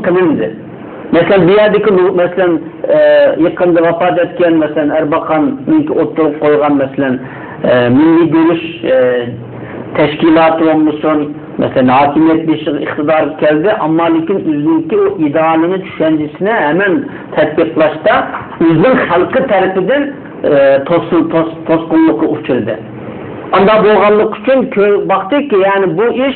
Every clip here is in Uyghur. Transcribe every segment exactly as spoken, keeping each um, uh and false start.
قىلىندى. مەسىلەن، بۇ يەردىكى نۇ-، مەسىلەن، ئە، يېقىندا ۋاپات ئەتكەن، مەسىلەن، ئەرباقاننىڭكى ئوتتۇرىغا قويغان، مەسىلەن، ئە، مىللىي بۆلۈش، ئە، تەشكىلاتى بولمىسۇن، مەسىلەن، ھاكىمىيەت بېشىغا، ئىقتىدارغا كەلدى، ئەمما لېكىن ئۆزىنىڭكى ئۇ ئىدىئالىنى، چۈشەنچىسىنى ھەمەن تەتبىقلاشتا ئۆزىنىڭ خەلقى تەرىپىدىن، ئە، توسۇن-، توس-، توسقۇنلۇققا ئۇچرىدى. ئانداق بولغانلىقى ئۈچۈن كۆ-، باقتىكى، يەنى بۇ ئىش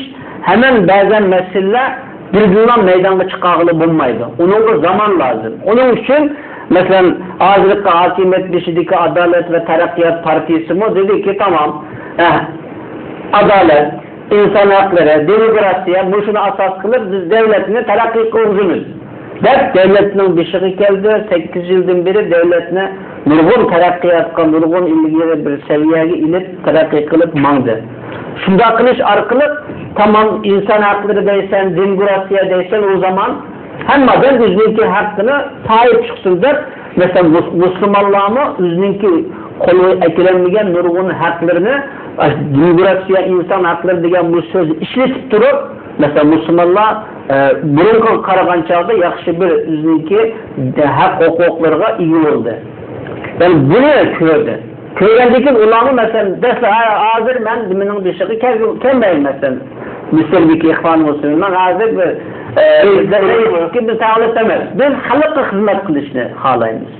ھەمەن بەزەن مەسىلىلەر بىردىنلا مەيدانغا چىقارغىلى بولمايدۇ. ئۇنىڭغا زامان لازىم. ئۇنىڭ ئۈچۈن، مەسىلەن، ھازىرقى ھاكىمىيەت بېشىدىكى ئادالەت ۋە تەرەققىيات پارتىيىسىمۇ دېدىكى، تامام، ئە، ئادالەت، ئىنسان ھەقلىرى، دېموكراتىيە، مۇشۇنى ئاساس قىلىپ بىز دۆلەتنى تەرەققىي قىلغۇزىمىز، دەپ دۆلەتنىڭ بېشىغا كەلدى. سەككىز يىلدىن بېرى دۆلەتنى نۇرغۇن تەرەققىياتقا، نۇرغۇن ئىلگىرى بىر سەۋىيەگە ئېلىپ، تەرەققىي قىلىپ ماڭدى. شۇنداق قىلىش ئارقىلىق، تامام، ئىنسان ھەقلىرى دەيسەن، دېموكراتىيە دەيسەن، ئۇ زامان ھەممە ئادەم ئۆزىنىڭكى ھەققىنى ساھىب چىقسۇن دەپ، مەسىلەن، مۇس-، مۇسۇلمانلارمۇ ئۆزىنىڭكى قولىغا ئەكىرەلمىگەن نۇرغۇن ھەقلىرىنى، ئاشۇ دېموكراتىيە، ئىنسان ھەقلىرى دېگەن بۇ سۆزنى ئىشلىتىپ تۇرۇپ، مەسىلەن، مۇسۇلمانلار، ئە، بۇرۇنقىغا قارىغان چاغدا ياخشى بىر ئۆزىنىڭكى ھەق ھوقۇقلىرىغا ئىگە بولدى. يەنى بۇنى كۆردى. كۆرگەندىن كېيىن ئۇلارمۇ، مەسىلەن، دەسلەپ، ھە، ھازىر مەن نېمىنىڭ بېشىغا كەل-، كەلمەيمەن، مەسىلەن، مىسىردىكى ئىخۋان مۇسلىمىن، مەن ھازىر بىر، ئە، رەئىس، رەئىسكە بىز تەۋەللۇت ئەمەس. بىز خەلققە خىزمەت قىلىشنى خالايمىز.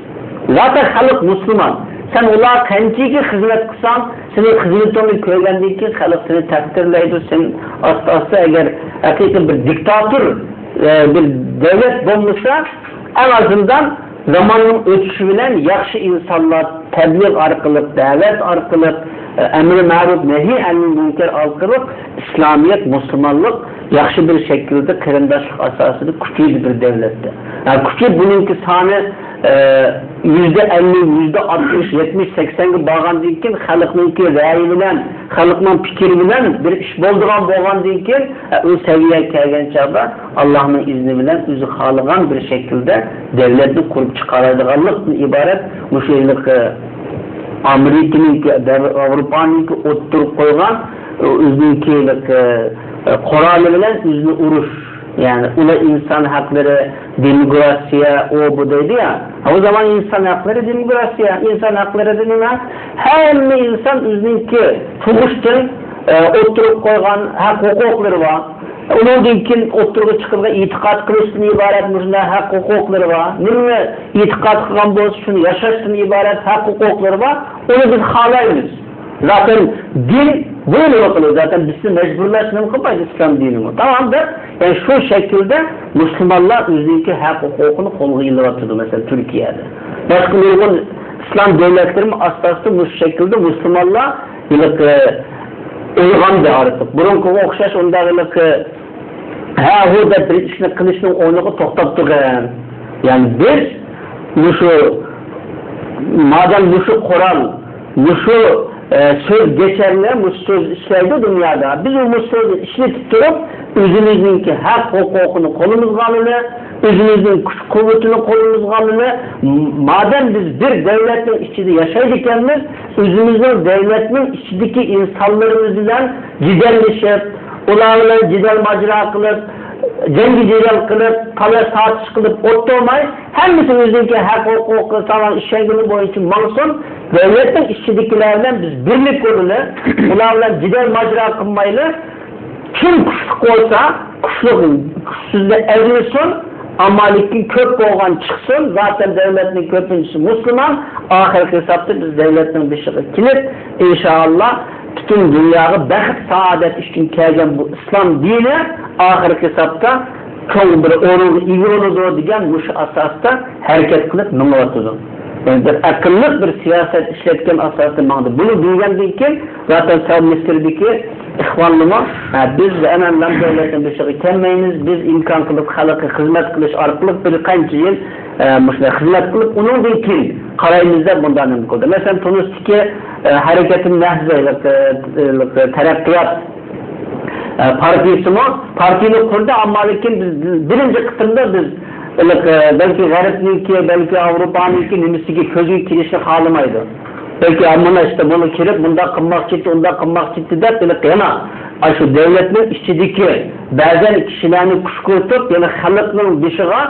زاتەن خەلق مۇسۇلمان. سەن ئۇلارغا قانچىكى خىزمەت قىلساڭ، سېنىڭ خىزمىتىڭنى كۆرگەندىن كېيىن خەلق سېنى تەقدىرلەيدۇ. سەن ئاستا-ئاستا، ئەگەر ھەقىقىي بىر دىكتاتور، ئە، بىر دۆلەت بولمىسا، ئەڭ ئازىندان زاماننىڭ ئۆتۈشى بىلەن ياخشى ئىنسانلار تەبلىغ ئارقىلىق، دەۋەت ئارقىلىق، ئەمرى مەرۇپ، نەھى ئەنىل مۇنكەر ئارقىلىق ئىسلامىيەت، مۇسۇلمانلىق ياخشى بىر شەكىلدە قېرىنداشلىق ئاساسىدا كۈچىيىدۇ بىر دۆلەتتە. ھە، كۈچىيىپ بۇنىڭكى سانى، ئە، يۈزدە ئەللىك، يۈزدە ئاتمىش، يەتمىش، سەكسەنگە بارغاندىن كېيىن خەلقنىڭكى رەيى بىلەن، خەلقنىڭ پىكرى بىلەن بىر ئىش بولىدىغان بولغاندىن كېيىن، ئە، ئۇ سەۋىيەگە كەلگەن چاغدا ئاللانىڭ ئىزنى بىلەن ئۆزى خالىغان بىر شەكىلدە دۆلەتنى قۇرۇپ چىقالايدىغانلىقتىن ئىبارەت مۇشۇ ھېلىقى ئامېرىكىنىڭكى، دەۋ-، ئاۋروپانىڭكى ئوتتۇرىغا قويغان، ئۆزىنىڭكى ھېلىقى، قورالى بىلەن ئۆزىنى ئۇرۇش. يەنى ئۇلار ئىنسان ھەقلىرى، دېموكراتىيە، ئۇ بۇ دەيدۇ يا. ھە، ئۇ زامان ئىنسان ھەقلىرى، دېموكراتىيە، ئىنسان ھەقلىرىدە نېمە؟ ھەممە ئىنسان ئۆزىنىڭكى تۇغۇشتىن، ئە، ئوتتۇرىغا قويغان ھەق ھوقۇقلىرى بار. ئۇنىڭدىن كېيىن ئوتتۇرىغا چىقىدىغان ئېتىقاد قىلىشتىن ئىبارەت مۇشۇنداق ھەق ھوقۇقلىرى بار. نېمىنى ئېتىقاد قىلغان بولسا، شۇنى ياشاشتىن ئىبارەت ھەق ھوقۇقلىرى بار. ئۇنى بىز خالايمىز. زاتەن دىن بۇ نېمە قىلىدۇ؟ زاتەن بىزنى مەجبۇرلاش نېمە قىلمايدۇ ئىسلام دىنىمۇ. تامام دەپ، يەنى شۇ شەكىلدە مۇسۇلمانلار ئۆزىنىڭكى ھەق ھوقۇقىنى قولغا ئېلىۋاتىدۇ، مەسىلەن، تۈركىيەدە. باشقا نۇرغۇن ئىسلام دۆلەتلىرىمۇ ئاستا-ئاستا مۇشۇ شەكىلدە مۇسۇلمانلار ھېلىقى ئويغاندى ئارتۇق. بۇرۇنقىغا ئوخشاش ئۇنداق ھېلىقى ھە، ھۇ دەپ بىر ئىشنى قىلىشنىڭ ئورنىغا توختاپ تۇرغىن. يەنى بىز مۇشۇ، مادەم مۇشۇ قورال، مۇشۇ، ئە، سۆز گېچەرلەر، مۇشۇ سۆز ئىشلەيدۇ دۇنيادا. بىز ئۇ مۇشۇ سۆزنى ئىشلىتىپ تۇرۇپ، ئۆزىمىزنىڭكى ھەق ھوقۇقىنى قولىمىزغا ئالىلى، ئۆزىمىزنىڭ كۈچ قۇۋۋىتىنى قولىمىزغا ئالىلى. مادەم بىز بىر دۆلەتنىڭ ئىچىدە ياشايدىكەنمىز، ئۆزىمىزنىڭ دۆلەتنىڭ ئىچىدىكى ئىنسانلىرىمىز بىلەن جېدەللىشىپ، ئۇلار بىلەن جېدەل ماجىرا قىلىپ، جەڭگى جېدەل قىلىپ، تالاش تارتىش قىلىپ ئولتۇرماي، ھەممىسى ئۆزىنىڭكى ھەق ھوقۇقى، سالام ئىشەنگىنى بويىچە ماڭسۇن. دۆلەتنىڭ ئىچىدىكىلەر بىلەن بىز بىرلىك بولىلى، ئۇلار بىلەن جېدەل ماجىرا قىلمايلى. كىم كۈچلۈك بولسا، كۈچلۈك كۈچسىزنى ئەگلىسۇن، ئەمما لېكىن كۆپ بولغان چىقسۇن. زاتەن دۆلەتنىڭ كۆپىنچىسى مۇسۇلمان. ئاخىرقى ھېسابتا بىز دۆلەتنىڭ بېشىغا كېلىپ، ئىنشائاللا، پۈتۈن دۇنياغا بەخت سائادەت ئۈچۈن كەلگەن بۇ ئىسلام دىنى ئاخىرقى ھېسابتا چوڭ بىر ئورۇنغا ئىگە بولىدۇ دېگەن مۇشۇ ئاساستا ھەرىكەت قىلىپ مېڭىۋاتىدۇ. يەنى بىر ئەقىللىق بىر سىياسەت ئىشلەتكەن ئاساستا ماڭدى. بۇنى بىلگەندىن كېيىن زاتەن سەۋ مىسىردىكى ئىخۋانلىمۇ، ھە، بىز ئەنئەنىلەم دۆلەتنىڭ بېشىغا كەلمەيمىز، بىز ئىمكان قىلىپ خەلققە خىزمەت قىلىش ئارقىلىق بىر قانچە يىل، ئە، مۇشۇنداق خىزمەت قىلىپ، ئۇنىڭدىن كېيىن قارايمىز دەپ مۇنداق نېمە قىلدى. مەسىلەن، تۇنىستىكى، ئە، ھەرىكەتى نەھزە، ئە، ئە، تەرەققىيات، ئە، پارتىيىسىمۇ پارتىيىنى قۇردى، ئەمما لېكىن بىز بىرىنچى قېتىمدا بىز، ئە، بەلكى غەربنىڭكى، بەلكى ئاۋروپانىڭكى نېمىسىگە كۆزگە كېلىشنى خالىمايدۇ. بەلكى مانا ئىشتە بۇنى كىرىپ مۇنداق قىلماقچى ئىدى، ئۇنداق قىلماقچى ئىدى دەپ، ھېلىقى يەنە ئاشۇ دۆلەتنىڭ ئىچىدىكى بەزەن كىشىلەرنى كۈشكۈرتۈپ، يەنە خەلقنىڭ بېشىغا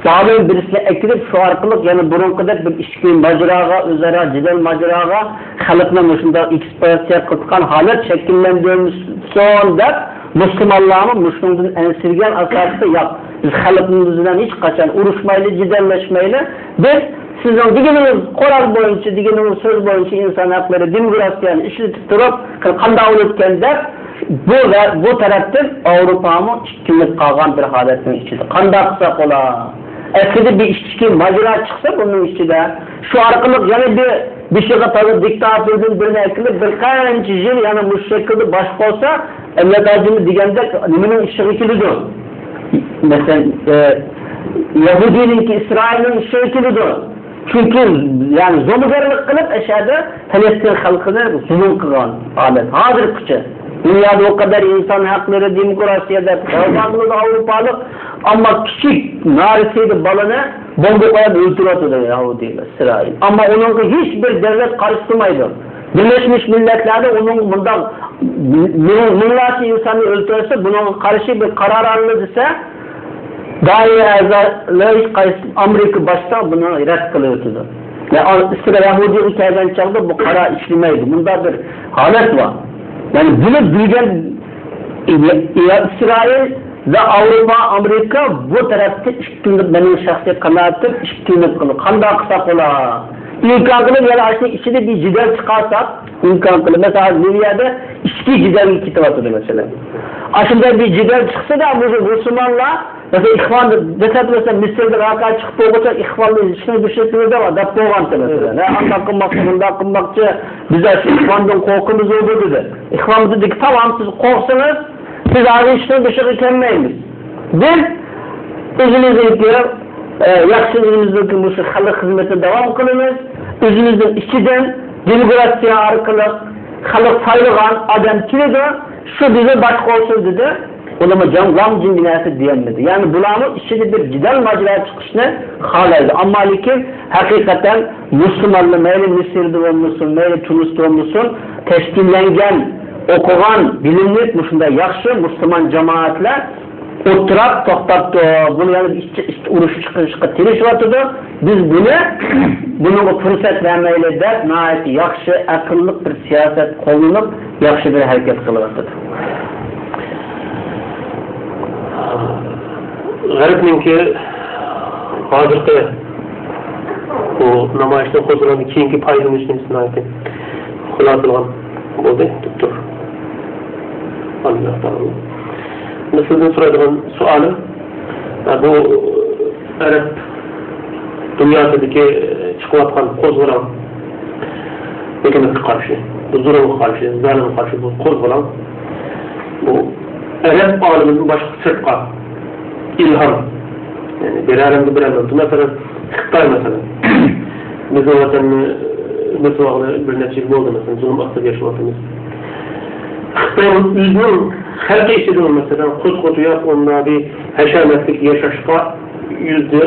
زالىم بىرسىنى ئەكىرىپ، شۇ ئارقىلىق يەنە بۇرۇنقىدەك بىر ئىچكى ماجىراغا، ئۆزئارا جېدەل ماجىراغا خەلقنى مۇشۇنداق ئېكسپلۇئاتاتسىيە قىلىدىغان ھالەت شەكىللەندۈرمىسۇن دەپ، مۇسۇلمانلارمۇ مۇشۇنىڭدىن ئەنسىرىگەن ئاساستا، ياق، بىز خەلقىمىز بىلەن ھېچقاچان ئۇرۇشمايلى، جېدەللەشمەيلى. بىز سىزنىڭ دېگىنىڭىز قورال بويىچە، دېگىنىڭىز سۆز بويىچە ئىنسان ھەقلىرى، دېموكراتىيەنى ئىشلىتىپ تۇرۇپ، قانداق بولىدىكەن دەپ، بۇ ۋە بۇ تەرەپتىن ئاۋروپامۇ ئىككىلىنىپ قالغان بىر ھالەتنىڭ ئىچىدە. قانداق قىلساق بولا؟ ئەسلىدە بىر ئىچكى ماجىرا چىقسا بۇنىڭ ئىچىدە، شۇ ئارقىلىق يەنە بىر بېشىغا تازا دىكتاتوردىن بىرنى ئەكىلىپ، بىر قانچە يىل يەنە مۇشۇ شەكىلدە باش قولسا، ئەمەت ھاجىمىز دېگەندەك نېمىنىڭ ئىشىغا كېلىدۇ؟ مەسىلەن، ئە، يەھۇدىينىڭكى ئىسرائىلنىڭ ئىشىغا كېلىدۇ. چۈنكى، يەنى، زومىگەرلىك قىلىپ، ئەشەدە پەلەستىن خەلقىنى زۇلۇم قىلغان ھالەت ھازىرغىچە. دۇنيادا ئۇ قەدەر ئىنسان ھەقلىرى، دېموكراتىيە دەپ دەۋا قىلىدۇ ئاۋروپالىق. ئەمما كىچىك نارەسىدە بالىنى بومبا قويۇپ ئۆلتۈرۈۋاتىدۇ يەھۇدىيلار، ئىسرائىل. ئەمما ئۇنىڭغا ھېچ بىر دۆلەت قارشى تۇرمايدۇ. بىرلەشمىش مىللەتلەردە ئۇنىڭ مۇنداق مىڭ-، مىڭلارچە ئىنساننى ئۆلتۈرسە، بۇنىڭغا قارشى بىر قارار ئالىدۇ دېسە، دائىرە ئەزالىرى ھېچقايسى ئامېرىكا باشتا بۇنى رەت قىلىۋېتىدۇ. يا-، ئىسرائىل يەھۇدىيغا كەلگەن چاغدا بۇ قارار ئىشلىمەيدۇ. مۇنداق بىر ھالەت بار. يەنى بۇنى بىلگەن يا-، يا ئىسرائىل ۋە ئاۋروپا، ئامېرىكا بۇ تەرەپتە ئىككىلىنىپ، مېنىڭ شەخسىي قانائىتىم ئىككىلىنىپ قالدى. قانداق قىلساق بولا؟ ئىمكان قىلىپ يەنە ئاشۇنىڭ ئىچىدە بىر جېدەل چىقارساق، ئىمكان قىلىپ، مەسىلەن، ھازىر لىۋىيەدە ئىچكى جېدەلگە كېتىۋاتىدۇ، مەسىلەن. ئاشۇنداق بىر جېدەل چىقسىدا، مۇشۇ مۇسۇلمانلار، مەسىلەن، ئىخۋان دەپ، مەسىلەن، مىسىردا ۋەقە چىقىپ بولغۇچە، ئىخۋاننى ئىشنى بىر شەكىلدە دەپ بولغانتى، مەسىلەن. ھە، ئانداق قىلماقچى، مۇنداق قىلماقچى، بىز ئاشۇ ئىخۋاندىن قورقىمىز دېدى. ئىخۋان بىزدىكى تامام، سىز قورقسىڭىز، بىز ھازىر ئىشنىڭ بېشىغا كەلمەيمىز. بىز ئۆزىمىزنىڭكى، ئە، ياخشى، ئۆزىمىزنىڭكى مۇشۇ خەلق خىزمىتىنى داۋام قىلىمىز. ئۆزىمىزنىڭ ئىچىدىن دېموكراتىيە ئارقىلىق خەلق سايلىغان ئادەم كېلىدۇ، شۇ بىزنى باشقۇرسۇن دېدى. ئۇلارمۇ جاڭ ۋاڭ جىڭ بىر نەرسە دېيەلمىدى. يەنى بۇلارمۇ ئىچىدە بىر جېدەل ماجىرا چىقىشنى خالايدۇ. ئەمما لېكىن ھەقىقەتەن مۇسۇلمانلار مەيلى مىسىردا بولمىسۇن، مەيلى تۇنىستا بولمىسۇن، تەشكىللەنگەن، ئوقۇغان، بىلىملىك، مۇشۇنداق ياخشى مۇسۇلمان جامائەتلەر ئولتۇراپ توختاپتۇ. بۇنى يەنە ئىچ-، ئىچ-، ئۇرۇش چىقىرىشقا تىرىشىۋاتىدۇ. بىز بۇنى، بۇنىڭغا پۇرسەت بەرمەيلى دەپ، ناھايىتى ياخشى، ئەقىللىق بىر سىياسەت قوللىنىپ، ياخشى بىر ھەرىكەت قىلىۋاتىدۇ. غەربنىڭكى ھازىرقى بۇ نامايىشنى قوزغىغاندىن كېيىنكى پايدىلىنىشنى ناھايىتى خۇلاسىلىغان بولدى، دوكتور. ئەمدى سىزدىن سورايدىغان سوئالىم، بۇ ئەرەب دۇنياسىدىكى چىقىۋاتقان قوزغىلاڭ ھۆكۈمەتكە قارشى، بۇ زۇلۇمغا قارشى، زالىمغا قارشى بۇ قوزغىلاڭ، بۇ ئەرەب ئالىمىدىن باشقا سىرتقا ئىلھام، يەنى بىرەرەمگە بىرەر بولدى. مەسىلەن، خىتاي، مەسىلەن، بىزنىڭ ۋەتەننى بېسىۋالغىلى بىر نەچچە يىل بولدى، مەسىلەن، زۇلۇم ئاستىدا ياشاۋاتىمىز. خىتاي ئۆزىنىڭ خەلقى ئىچىدىمۇ، مەسىلەن، قۇت-قۇت ياق، ئۇنداق بىر ھەشەمەتلىك ياشاشقا يۈزدە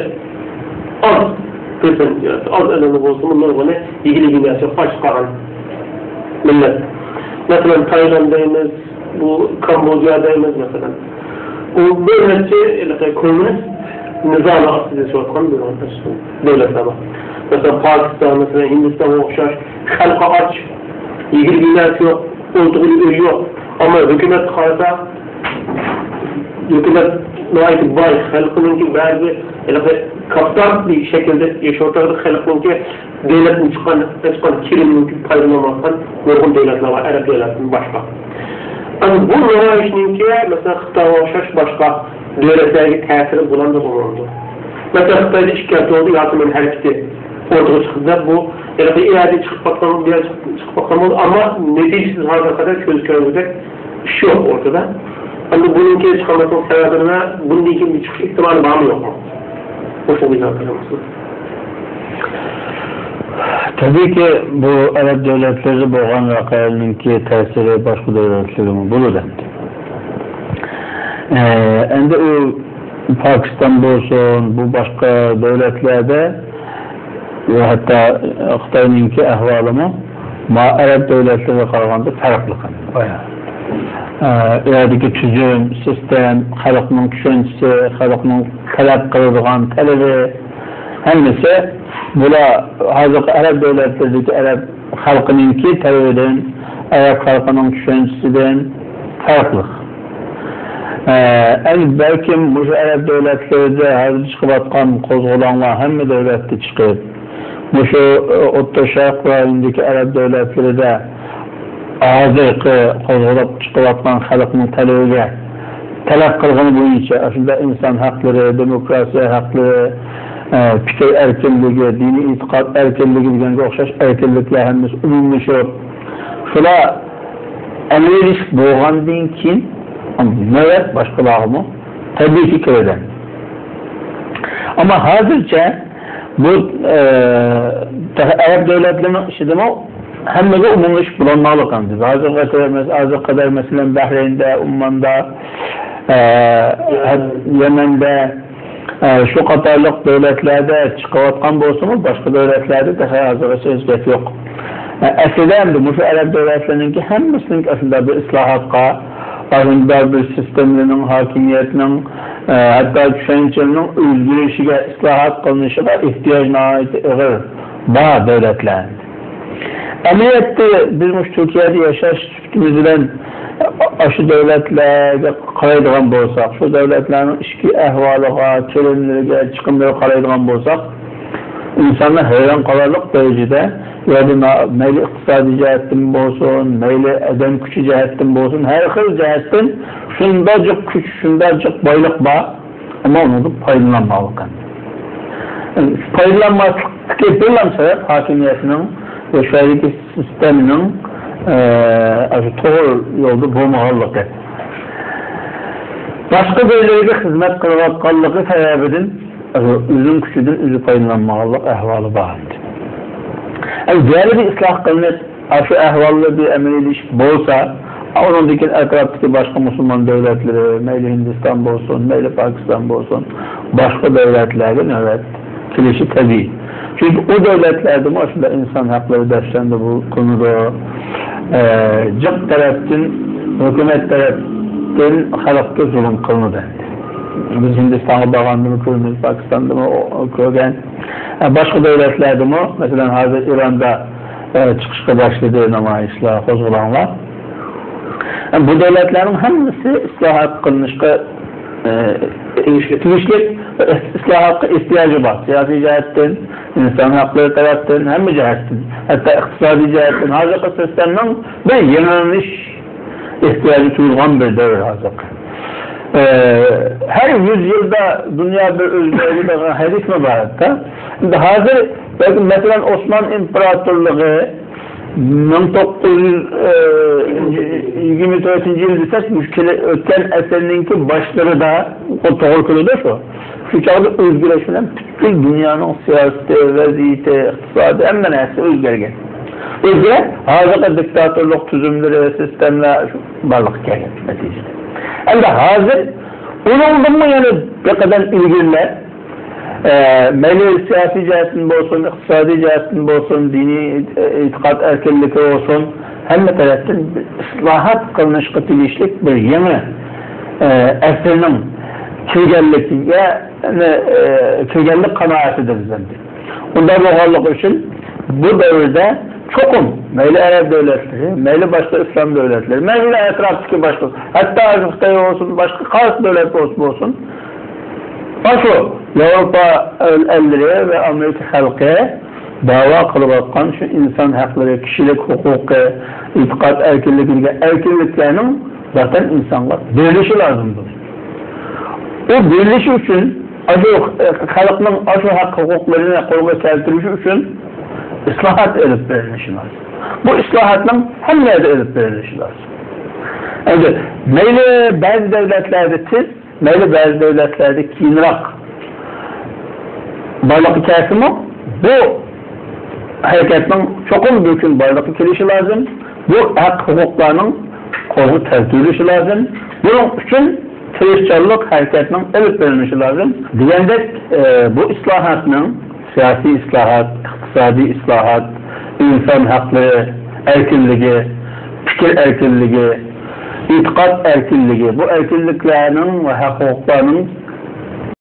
ئاز پىرسەنت، ئاز ئادەملا بولسىمۇ، نۇرغۇنى ئىگىلىك بىناسى ئاچ قالغان مىللەت. مەسىلەن، تايلاند دەيمىز، بۇ كامبودژا دەيمىز، مەسىلەن. بۇ بىر نەچچە ھېلىقى كوممۇنىست نىزامى ئاستىدا ياشاۋاتقان بىر دۆلەتلەر بار. مەسىلەن، پاكىستان، مەسىلەن، ھىندىستانغا ئوخشاش خەلقى ئاچ، ئىگىلىك بىناسى يوق، ئولتۇرغىلى ئۆي يوق. ئەمما ھۆكۈمەتكە قارىسا، ھۆكۈمەت ناھايىتى باي، خەلقىنىڭكى بەزى ھېلىقى كاپىتال شەكىلدە ياشاۋاتىدۇ، خەلقنىڭكى دۆلەتتىن چىققان، چىققان كىرىمدىن پايدىلانمايۋاتقان نۇرغۇن دۆلەتلەر بار، ئەرەب دۆلەتلىرىدىن باشقا. ئەمما بۇ نامايىشنىڭكى، مەسىلەن، خىتايغا ئوخشاش باشقا دۆلەتلەرگە تەسىرى بولامدۇ، بولمامدۇ؟ مەسىلەن، خىتايدا ئىككى ھەپتە بولدى، ياسىمىن ھەرىكىتى ئورتىغا چىقتى دەپ، بۇ ھېلىقى ئۇ يەردە چىقىپ قاتقان، بۇ يەردە چىقىپ، چىقىپ قاتقان بولدى، ئەمما نەتىجىسىز ھازىرغا قەدەر كۆز كۆرگۈدەك ئىش يوق ئورتىدا. ئەمدى بۇنىڭكى چىقالماسلىق سەۋەبى نېمە؟ بۇندىن كېيىن چىقىش ئېھتىمالى بارمۇ يوقمۇ؟ مۇشۇنى ئىزاھ بېرىڭ. تەبىئىيكى، بۇ ئەرەب دۆلەتلىرىدە بولغان ۋەقەلەرنىڭكى تەسىرى باشقا دۆلەتلەرگىمۇ بولىدۇ ئەمدى. ئە، ئەمدى ئۇ پاكىستان بولسۇن، بۇ باشقا دۆلەتلەردە ۋە ھەتتا خىتاينىڭكى ئەھۋالىمۇ ما ئەرەب دۆلەتلىرىگە قارىغاندا پەرقلىق. بايا. ئە، ئۇ يەردىكى تۈزۈم، سىستېم، خەلقنىڭ چۈشەنچىسى، خەلقنىڭ تەلەپ قىلىدىغان تەلىپى، ھەممىسى بۇلار ھازىرقى ئەرەب دۆلەتلىرىدىكى ئەرەب خەلقىنىڭكى تەلىپىدىن، ئەرەب خەلقىنىڭ چۈشەنچىسىدىن پەرقلىق. ئە، ئەمدى بەلكىم مۇشۇ ئەرەب دۆلەتلىرىدە ھازىر چىقىۋاتقان قوزغىلاڭلار ھەممە دۆلەتتە چىقىپ، مۇشۇ، ئە، ئوتتۇرا شەرق رايونىدىكى ئەرەب دۆلەتلىرىدە ھازىرقى قوزغىلىپ چىقىۋاتقان خەلقنىڭ تەلىپىگە، تەلەپ قىلغىنى بويىچە، ئاشۇنداق ئىنسان ھەقلىرى، دېموكراتىيە ھەقلىرى، ئە، پىكىر ئەركىنلىكى، دىنىي ئېتىقاد ئەركىنلىكى دېگەنگە ئوخشاش ئەركىنلىكلەر ھەممىسى ئومۇملىشىپ، شۇلار ئەمەلىيلىشىپ بولغاندىن كېيىن، نۆۋەت باشقىلارغىمۇ تەبىئىيكى كىرىدۇ. ئەمما ھازىرچە بۇ، ئە، ئەرەب دۆلەتلىرىنىڭ ئىچىدىمۇ ھەممىگە ئومۇملىشىپ بولالماقلىق ئەمدى. ھازىرغا قەدەر، ھازىرغا قەدەر، مەسىلەن، بەھرەيندە، ئومماندا، ئە، يەمەندە، ئە، شۇ قاتارلىق دۆلەتلەردە چىقىۋاتقان بولسىمۇ، باشقا دۆلەتلەردە تېخى ھازىرغىچە ھېچ گەپ يوق. ئە، ئەسلىدە ئەمدى مۇشۇ ئەرەب دۆلەتلىرىنىڭكى ھەممىسىنىڭ ئەسلىدە بىر ئىسلاھاتقا، ئاشۇنداق بىر سىستېمىنىڭ، ھاكىمىيەتنىڭ، ئە، ھەتتا چۈشەنچىنىڭ ئۆزگىرىشىگە، ئىسلاھات قىلىنىشىغا ئېھتىياج ناھايىتى ئېغىر بار دۆلەتلەر. ئەمەلىيەتتە بىز مۇشۇ تۈركىيەدە ياشاش سۈپىتىمىز بىلەن ئاشۇ دۆلەتلەرگە قارايدىغان بولساق، شۇ دۆلەتلەرنىڭ ئىچكى ئەھۋالىغا، كىرىملىرىگە، چىقىملىرىغا قارايدىغان بولساق، ئىنساننى ھەيران قالارلىق دەرىجىدە، يەنى نا-، مەيلى ئىقتىسادىي جەھەتتىن بولسۇن، مەيلى ئادەم كۈچى جەھەتتىن بولسۇن، ھەر خىل جەھەتتىن شۇنداق جىق كۈچ، شۇنداق جىق بايلىق بار. ئەمما ئۇنىڭدىن پايدىلانماغانلىقى. پايدىلانماسلىقتىكى بىرلا سەۋەب ھاكىمىيەتنىڭ ۋە شۇ يەردىكى سىستېمىنىڭ، ئە، ئاشۇ توغرا يولدا بولمىغانلىقى. باشقا بىرلىرىگە خىزمەت قىلىۋاتقانلىقى سەۋەبىدىن، ئاشۇ ئۆزىنىڭ كۈچىدىن ئۆزى پايدىلانمىغانلىق ئەھۋالى بار ئىدى. ئەمدى يەنە بىر ئىسلاھ قىلىنىپ، ئاشۇ ئەھۋاللار بىر ئەمەلىيلىشىپ بولسا، ئۇنىڭدىن كېيىن ئەتراپتىكى باشقا مۇسۇلمان دۆلەتلىرى، مەيلى ھىندىستان بولسۇن، مەيلى پاكىستان بولسۇن، باشقا دۆلەتلەرگە نۆۋەت كېلىشى تەبىئىي. چۈنكى ئۇ دۆلەتلەردىمۇ ئاشۇنداق ئىنسان ھەقلىرى دەپسەندە بۇ قىلىنىدۇ. ئە، جىق تەرەپتىن، ھۆكۈمەت تەرەپتىن خەلققە زۇلۇم قىلىنىدۇ. بىز ھىندىستانغا بارغاندىمۇ كۆرىمىز، پاكىستاندىمۇ كۆرگەن. ئە، باشقا دۆلەتلەردىمۇ، مەسىلەن، ھازىر ئىراندا ئە، چىقىشقا باشلىدى نامايىشلار، قوزغىلاڭلار. ئە، بۇ دۆلەتلەرنىڭ ھەممىسى ئىسلاھات قىلىنىشقا، ئە، تېگىشلىك، ئىسلاھاتقا ئېھتىياجى بار. سىياسىي جەھەتتىن، ئىنسان ھەقلىرى تەرەپتىن، ھەممە جەھەتتىن، ھەتتا ئىقتىسادىي جەھەتتىن ھازىرقى سىستېمىنىڭ بىر يېڭىلىنىش ئېھتىياجى تۇيۇلغان بىر دەۋر ھازىرقى. ئە، ھەر يۈز يىلدا دۇنيا بىر ئۆزگىرىدۇ دېگەن ھەدىسمۇ بار ھەتتا. ئەمدى ھازىر بەلكى، مەسىلەن، ئوسمان ئىمپېراتورلۇقى مىڭ توققۇز يۈز يىگىرمە تۆتىنچى يىل دېسەك، مۇشۇ كېلە-، ئۆتكەن ئەسىرنىڭكى باشلىرىدا، بۇ توغرا كېلىدۇ شۇ. شۇ چاغدا ئۆزگىرىش بىلەن پۈتكۈل دۇنيانىڭ سىياسىتى، ۋەزىيىتى، ئىقتىسادى، ھەممە نەرسە ئۆزگەرگەن. ئۆزگىرىپ، ھازىرقى دىكتاتورلۇق تۈزۈملىرى، سىستېمىلار شۇ بارلىققا كەلگەن نەتىجىدە. ئەمدى ھازىر ئۇنىڭدىنمۇ يەنە بىر قەدەم ئىلگىرىلەپ، ئە، مەيلى سىياسىي جەھەتتىن بولسۇن، ئىقتىسادىي جەھەتتىن بولسۇن، دىنىي، ئە، ئېتىقاد ئەركىنلىكى بولسۇن، ھەممە تەرەپتىن بىر ئىسلاھات قىلىنىشقا تېگىشلىك بىر يېڭى، ئە، ئەسىرنىڭ كىرگەنلىكىگە، ئە، كىرگەنلىك قانائىتىدە بىز ئەمدى. ئۇنداق بولغانلىقى ئۈچۈن بۇ دەۋردە چوقۇم مەيلى ئەرەب دۆلەتلىرى، مەيلى باشقا ئىسلام دۆلەتلىرى، مەيلى ئەتراپتىكى باشقا، ھەتتا خىتاي بولسۇن، باشقا قايسى دۆلەت بولسا بولسۇن، ئاشۇ ياۋروپا ئەللىرى ۋە ئامېرىكا خەلقى دەۋا قىلىۋاتقان شۇ ئىنسان ھەقلىرى، كىشىلىك ھوقۇقى، ئېتىقاد ئەركىنلىكى دېگەن ئەركىنلىكلەرنىڭ زاتەن ئىنسانغا بېرىلىشى لازىمدۇر. ئۇ بېرىلىشى ئۈچۈن، ئاشۇ خەلقنىڭ ئاشۇ ھەق ھوقۇقلىرىنى قولغا كەلتۈرۈش ئۈچۈن ئىسلاھات ئېلىپ بېرىلىشى لازىم. بۇ ئىسلاھاتنىڭ ھەممە يەردە ئېلىپ بېرىلىشى لازىم. ئەمدى مەيلى بەزى دۆلەتلەردە تېز، مەيلى بەزى دۆلەتلەردە كېيىنراق بارلىققا كەلسىمۇ، بۇ ھەرىكەتنىڭ چوقۇم بىر كۈن بارلىققا كېلىشى لازىم. بۇ ھەق ھوقۇقلارنىڭ قولغا كەلتۈرۈلۈشى لازىم. بۇنىڭ ئۈچۈن تىرىشچانلىق ھەرىكەتنىڭ ئېلىپ بېرىلىشى لازىم. دېگەندەك، ئە، بۇ ئىسلاھاتنىڭ، سىياسىي ئىسلاھات، ئىقتىسادىي ئىسلاھات، ئىنسان ھەقلىرى ئەركىنلىكى، پىكىر ئەركىنلىكى، ئېتىقاد ئەركىنلىكى، بۇ ئەركىنلىكلەرنىڭ ۋە ھەق-ھوقۇقلارنىڭ